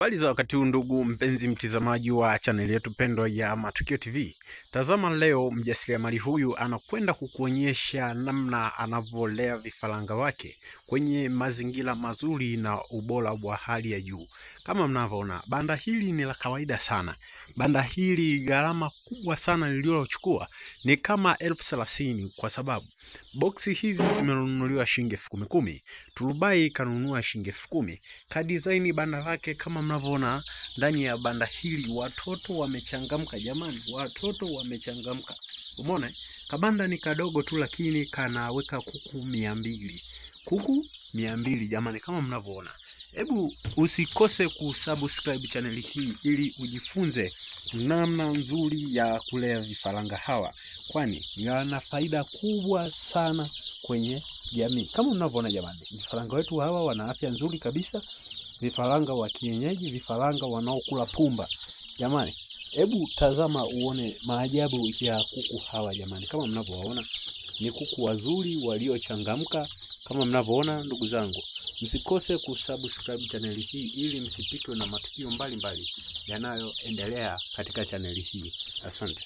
Habari za wakati huu ndugu mpenzi mtizamaji wa chaneli yetu pendwa ya Matukio TV. Tazama leo mjasiriamali huyu anakwenda kukuonyesha namna anavyolea vifaranga wake kwenye mazingira mazuri na ubora wa hali ya juu. Kama mnavyoona, banda hili ni la kawaida sana. Banda hili gharama kubwa sana lililochukua ni kama 30,000 kwa sababu boksi hizi zimenunuliwa shilingi 10,000, turubai kanunua shilingi 10,000. Ka design banda lake kama mnavyoona, ndani ya banda hili watoto wamechangamka jamani, watoto wamechangamka. Umeona? Kabanda ni kadogo tu lakini kanaweka kuku 200. Kuku 200 jamani, kama mnavyoona. Hebu usikose kusubscribe channel hii ili ujifunze namna nzuri ya kulea vifaranga hawa, kwani yana faida kubwa sana kwenye jamii. Kama mnavyoona jamani, vifaranga wetu hawa wana afya nzuri kabisa, vifaranga wa kienyeji, vifaranga wanaokula pumba. Jamani, hebu tazama uone maajabu ya kuku hawa jamani. Kama mnavyowaona ni kuku wazuri waliochangamka kama mnavyoona ndugu zangu. Msikose kusubscribe channel hii ili msipitwe na matukio mbalimbali yanayoendelea katika channel hii. Asante.